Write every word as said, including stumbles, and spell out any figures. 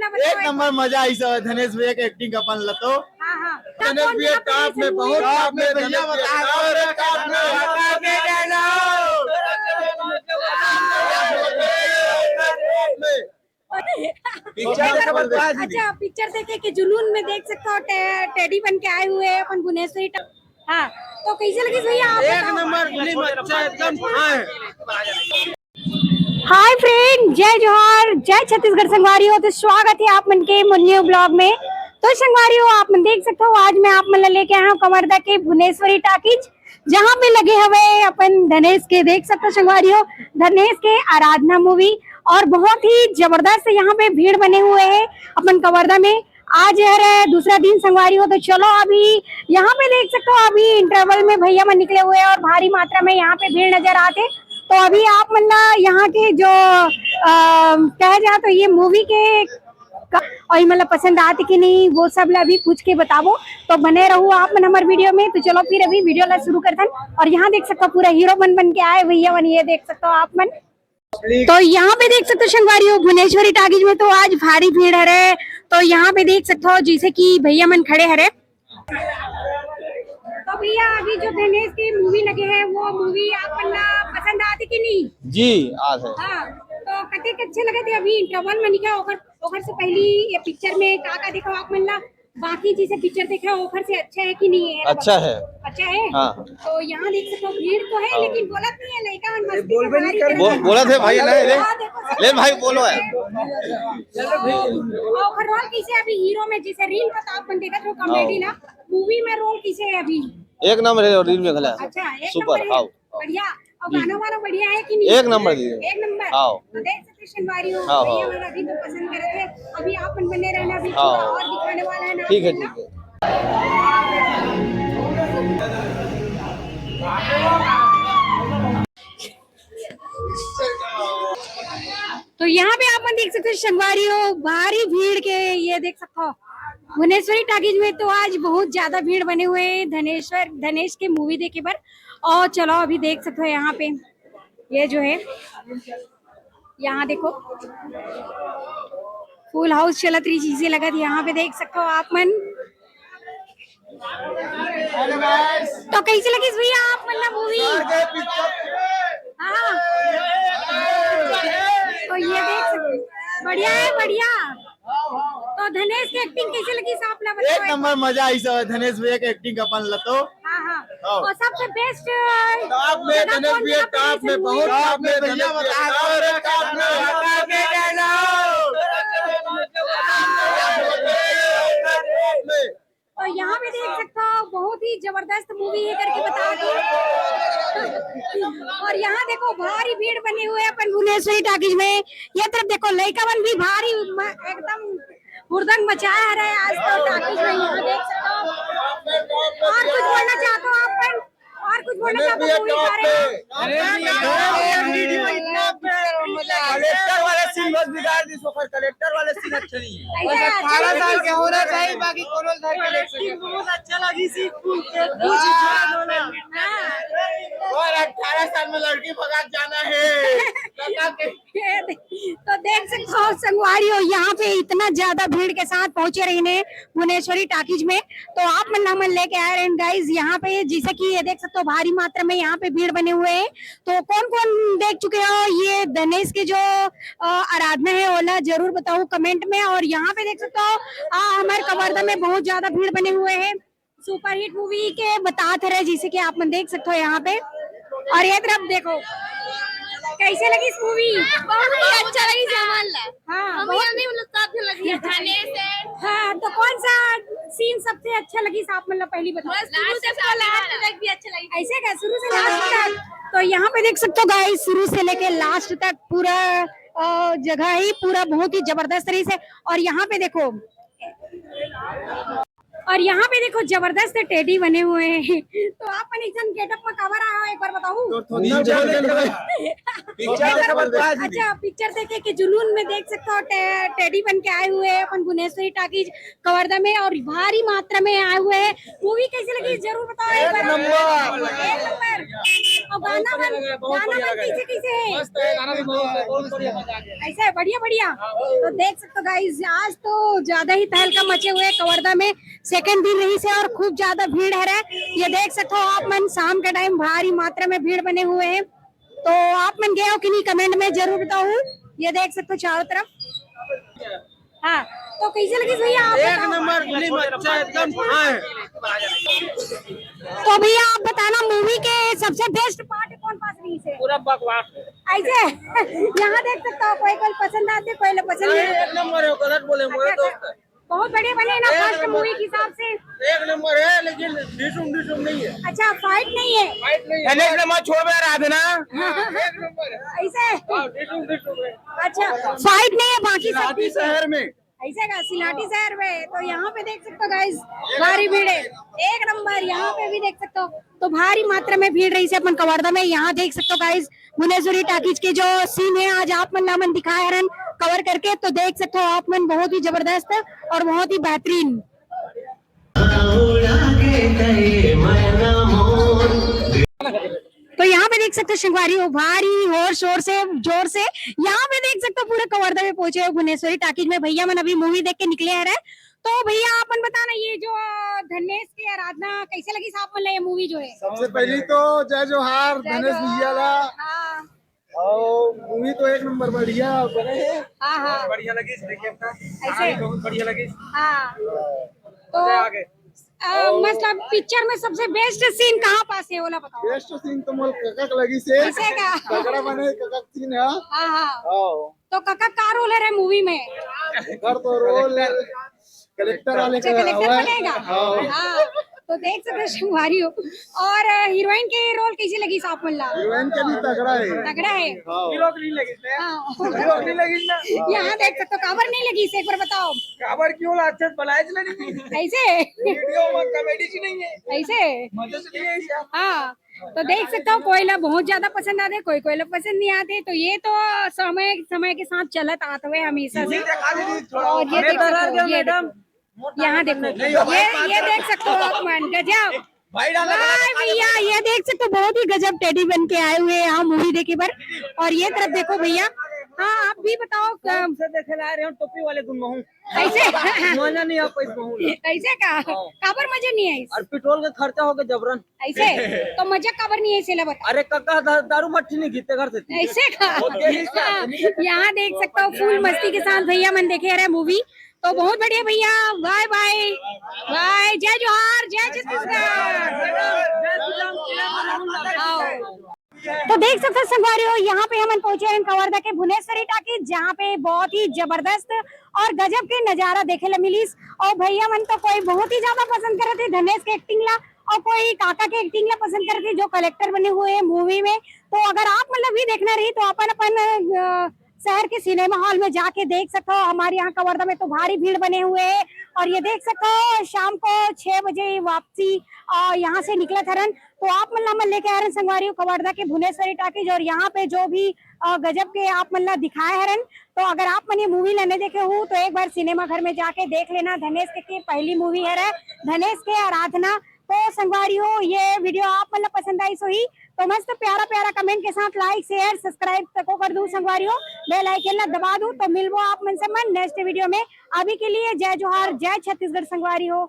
एक नंबर मजा आई सब धनेश भैया के एक्टिंग का अपन लतो। हाँ, हाँ। धनेश भैया टॉप में, बहुत टॉप में, भैया बता दो। पिक्चर देखे के जुनून में देख सकते हो, टे-, टेडी बन के आए हुए हैं अपन भुवनेश्वरी टा-, हाँ, तो कैसे लगी भैया आप? एक नंबर फिल्म, अच्छा एकदम। हाय फ्रेंड, जय जोहार, जय छत्तीसगढ़ संगवारी हो। तो स्वागत है आप मन के मोर न्यू ब्लॉग में। तो संगवारी हो, आप मन देख सकते हो, आज मैं आप मन ला लेके आया हूँ कवर्धा के भुवनेश्वरी टाकीज, जहाँ पे लगे हवे अपन धनेश के, देख सकते हो संगवारी हो, धनेश के आराधना मूवी। और बहुत ही जबरदस्त यहाँ पे भीड़ बने हुए है अपन कवर्धा में। आज हर दूसरा दिन संगवारी हो, तो चलो अभी यहाँ पे देख सकते हो, अभी इंटरवल में भैया मन निकले हुए हैं और भारी मात्रा में यहाँ पे भीड़ नजर आते। तो अभी आप मन ला यहाँ के जो अ, कहे जाए तो ये मूवी के का-, और ये मतलब पसंद आते कि नहीं, वो सब ला अभी पूछ के बताबो। तो बने रहू आप मन हमारे वीडियो में। तो चलो फिर अभी वीडियो ला शुरू करथन। और यहाँ देख सकते हो पूरा हीरो बन बन के आए भैया मन, ये देख सकते हो आप मन। तो यहाँ पे देख सकते हो संगवारी हो, भुवनेश्वरी टाकीज में तो आज भारी भीड़ हरे। तो यहाँ पे देख सकते हो जैसे कि भैया मन खड़े हरे। तो भैया अभी जो धनेश की मूवी लगे है, वो मूवी आप मन ला पसंद आती कि नहीं? जी, आज है। हाँ, तो कते के अच्छे लगे थे अभी इंटरवल में निकला, ओकर, ओकर से पहली ये पिक्चर में का का देखा आप मन ला? बाकी जैसे पिक्चर देखा ओकर से अच्छा है कि नहीं है? अच्छा है। अच्छा है? हाँ। तो यहाँ देख सकते हो भीड़ तो है, हाँ। लेकिन बोलत नहीं है लड़का मन मस्ती बोलबे नहीं करे। बोलत है भाई, नहीं, ले। हाँ, देखो, ले भाई, बोलो है। ओकर रोल कैसे अभी हीरो में जैसे रील बता अपन देखत हो कॉमेडी हाँ। ना, मूवी में रोल कैसे है अभी? एक नंबर है रील में घला। अच्छा, एक सुपर, नंबर है। हाँ। बढ़िया। और गाना वाना बढ़िया है कि नहीं? एक नंबर दीदी। एक नंबर। हाँ। तो देख सकते हैं संगवारी हो, हाँ, हाँ। भैया हमारा अभी तो पसंद करे थे, अभी आप बने रहना, अभी हाँ। पूरा और दिखाने वाला है ना। ठीक है, ठीक है। तो यहाँ पे आप मन देख सकते हो संगवारी हो, भारी भीड़ के, ये देख सकते हो भुवनेश्वरी टाकीज में तो आज बहुत ज्यादा भीड़ बने हुए हैं धनेश्वर, धनेश के मूवी देखे बर। और चलो अभी देख सकते हो यहाँ पे ये जो है, यहाँ देखो फुल हाउस चलत रही, चीजें लगत, यहाँ पे देख सकते हो आप मन। तो कैसे लगी भैया आप मन ला मूवी? हाँ, तो ये देख सकते हो। बढ़िया है, बढ़िया। तो धनेश की एक्टिंग कैसे लगी आप ला? एक नंबर मजा आई सब धनेश भैया के एक्टिंग अपन लतो। हाँ, हाँ। हाँ। और सबसे बेस्ट टॉप में धनेश भैया, टॉप में, बहुत टॉप में धनेश भैया, टॉप में। और यहाँ पे देख सकते हो बहुत ही जबरदस्त मूवी है करके बता दो। और यहाँ देखो भारी भीड़ बने हुए हैं अपन भुवनेश्वरी टाकीज में। ये तरफ देखो लड़का मन भी भारी म-, एकदम हुड़दंग मचाया है आज तो टाकीज में, यहाँ देख सकते हो। और कुछ बोलना चाहते हो आप अपन? और कुछ बोलना चाहते हो मूवी के बारे में? अरे यार, वीडियो इतना कलेक्टर वाला सीन बस बिगाड़ दी, सोकर कलेक्टर वाला सीन अच्छा नहीं है। ऐसे बस अच्छा अठारह नहीं साल है। के होना चाहिए, बाकी कोनो धर के देख सके। बहुत अच्छा लगी सी, कुछ हाँ। और अठारह साल में लड़की भगा के जाना है। लगा के ये दे-, तो देख सकते हो संगवारी हो, यहाँ पे इतना ज्यादा भीड़ के साथ पहुंचे रहिन भुवनेश्वरी टाकीज में, तो आप मन ला हमन लेके आए रहे गाइस। यहाँ पे जैसे कि ये देख सकते हो भारी मात्रा में यहाँ पे भीड़ बने हुए हैं। तो कौन कौन देख चुके हो ये धनेश के जो अ, आराधना है ओला जरूर बताओ कमेंट में। और यहाँ पे देख सकते हो अ, हमारे कवर्धा में बहुत ज्यादा भीड़ बने हुए हैं। सुपरहिट मूवी के बतात रहे, जैसे कि आप मन देख सकते हो यहाँ पे। और ये तरफ देखो कैसे लगी इस मूवी? बहुत ही अच्छा लगी सामान ला। हाँ, हम बहुत यहाँ नहीं, मतलब, साथ में लगी है। हाँ, तो कौन सा सीन सबसे अच्छा लगी आप मन ला पहली बताओ। बस शुरू से लास्ट तक भी अच्छा लगी। ऐसे क्या, शुरू से लास्ट तक? तो यहाँ पे देख सकते हो गाइस, शुरू से लेके लास्ट तक पूरा अ, जगह ही पूरा बहुत ही जबरदस्त तरीके से। और यहाँ पे देखो और यहाँ पे देखो, जबरदस्त टेडी बने हुए हैं। तो आप मन एक झन गेटअप में काबर आए हो, एक बार बताओ। पिक्चर देखे बर। अच्छा, पिक्चर देखे के जुनून में देख सकते हो, टे-, टेडी बन के आए हुए हैं अपन भुवनेश्वरी टाकीज कवर्धा में और भारी मात्रा में आए हुए हैं। मूवी कैसी लगी, जरूर बताओ एक बार। एक नंबर। और गाना मन, गाना मन कैसे कैसे है? ऐसा है, बढ़िया बढ़िया। तो देख सकते हो गाइस, आज तो ज्यादा ही तहलका मचे हुए हैं कवर्धा में। सेकंड दिन रहिस हे और खूब ज्यादा भीड़ हरे। ये देख सकते हो आप मन, शाम के टाइम भारी मात्रा में भीड़ बने हुए हैं। तो आप मन गए हो कि नहीं, कमेंट में जरूर बताओ। ये देख सकते हो चारों तरफ। हाँ, तो कैसे लगिस भैया आप? एक नंबर फिल्म, अच्छा एकदम। हाँ। तो भैया आप बताना, मूवी के सबसे बेस्ट पार्ट कौन पास रहिस हे? पूरा बकवास। ऐसे यहाँ देख सकते हो, कोई कोई पसंद आते, कोई लोग पसंद नहीं। एक नंबर है, गलत बोले, मेरे दोस्त। बहुत बढ़िया बने ना फर्स्ट मूवी के हिसाब से। एक नंबर है, लेकिन डिशुम डिशुम नहीं है। अच्छा, फाइट नहीं है। फाइट नहीं है। गणेश ने मत छोड़ बे, राधना। एक नंबर है। ऐसे? हाँ, डिशुम डिशुम है। अच्छा, फाइट नहीं है, बाकी सब ठीक है। शहर में। ऐसे का सिलाटी शहर में, तो यहाँ पे देख सकते हो गाइस, भारी भीड़ है। एक नंबर। यहाँ पे भी देख सकते हो, तो भारी मात्रा में भीड़ रहिस हे अपन कवर्धा में। यहाँ देख सकते हो गाइस, भुवनेश्वरी टाकीज के जो सीन है, आज आप मन ला मन दिखाए हरन कवर करके, तो देख सकते हो आप मन, बहुत ही जबरदस्त और बहुत ही बेहतरीन। तो यहाँ पे देख सकते हो संगवारी हो, भारी होर शोर से, जोर से यहाँ पे देख सकते हो पूरे कवर्धा में पहुंचे हो भुवनेश्वरी टाकीज में। भैया मन अभी मूवी देख के निकले हरे। तो भैया आप मन बताना, ये जो अ, धनेश के आराधना कैसे लगिस आप मन ला ये मूवी जो है? सबसे पहली तो जय जोहार धनेश भैया ला। हाँ। और मूवी तो एक नंबर बढ़िया बने है। हाँ, हाँ। बढ़िया लगिस, देखिए अपना। ऐसे? बहुत बढ़िया लगिस। हाँ। तो अ, मतलब पिक्चर में सबसे बेस्ट सीन कहाँ पास है, ओला बताओ। बेस्ट सीन तो मोला कका के लगिस हे। ऐसे का? तगड़ा बने कका के सीन है। हाँ, हाँ। हाँ। तो कका का रोल है रे मूवी में? कका तो रोल कलेक्टर वाले अच्छा, का कलेक्टर बनेगा? हाँ। हाँ, तो देख सकते हो संगवारी हो। और हीरोइन के रोल कैसे लगिस आप मन ला? हीरोइन के भी तगड़ा है। तगड़ा है। हाँ। हीरो के नहीं लगिस ना। हाँ। हीरो के नहीं लगिस ना। यहाँ देख सकते हो, काबर नहीं लगिस, एक बार बताओ। काबर क्यों ला, अच्छे से बनाए चले नहीं। ऐसे? वीडियो में कॉमेडी सी नहीं है। ऐसे? मजे से नहीं है ऐसा। हाँ, तो देख सकते हो, कोई ला बहुत ज्यादा पसंद आते, कोई कोई ला पसंद नहीं आते। तो ये तो समय समय के साथ चलत आत हुए हमेशा से। और ये देख सकते हो, ये देखो। यहाँ देखो, ये ये देख सकते हो आप मन, गजब। भाई भैया, ये देख सकते हो, बहुत ही गजब टेडी बन के आए हुए हैं यहाँ मूवी देखे बर। और ये तरफ देखो भैया, हाँ, आप भी बताओ। से देखे ला रहे हो टोपी वाले तुम महू। कैसे? मजा नहीं आ पाई महू। कैसे का? हाँ। काबर मजा नहीं आई? और पेट्रोल का खर्चा हो गया जबरन। ऐसे? तो मजा काबर नहीं है, सेला बता। अरे कका, दा-, दारू भट्टी नहीं गीते घर से। ऐसे का? हाँ, यहाँ देख सकते हो, फुल मस्ती के साथ भैया मन देखे रहे मूवी। तो बहुत बढ़िया भैया, बाय बाय, बाय, जय जोहार, जय छत्तीसगढ़। आओ। तो देख सकते हो संगवारी हो, यहाँ पे हमन पहुंचे हैं कवर्धा के भुवनेश्वरी टाकीज, जहाँ पे बहुत ही जबरदस्त और गजब के नजारा देखे ला मिलिस। और भैया मन तो कोई बहुत ही ज्यादा पसंद करत हे धनेश के एक्टिंग ला, और कोई काका के एक्टिंग ला पसंद करत हे, जो कलेक्टर बने हुए हैं मूवी में। तो अगर आप मतलब भी देखना रही तो अपन अपन अ, शहर के सिनेमा हॉल में जाके देख सकते हो। हमारे यहाँ कवर्धा में तो भारी भीड़ बने हुए है। और ये देख सकते हो, शाम को छह बजे वापसी अ, यहाँ से निकलत हरन। तो आप मन ला हमन लेके आए हरन संगवारी हो कवर्धा के भुवनेश्वरी टाकीज, और यहाँ पे जो भी अ, गजब के आप मन ला दिखाए हरन। तो अगर आप मन ये मूवी ला नहीं देखे हो तो एक बार सिनेमा घर में जाके देख लेना। धनेश के, के पहली मूवी हरे, धनेश के आराधना। तो संगवारी हो, ये वीडियो आप मन ला पसंद आइस होही तो मस्त प्यारा प्यारा कमेंट के साथ लाइक, शेयर, सब्सक्राइब तको कर दू संगवारी हो, बेल आइकन ला दबा दू। तो मिलबो आप मन से मन नेक्स्ट वीडियो में। अभी के लिए जय जोहार, जय छत्तीसगढ़ संगवारी हो।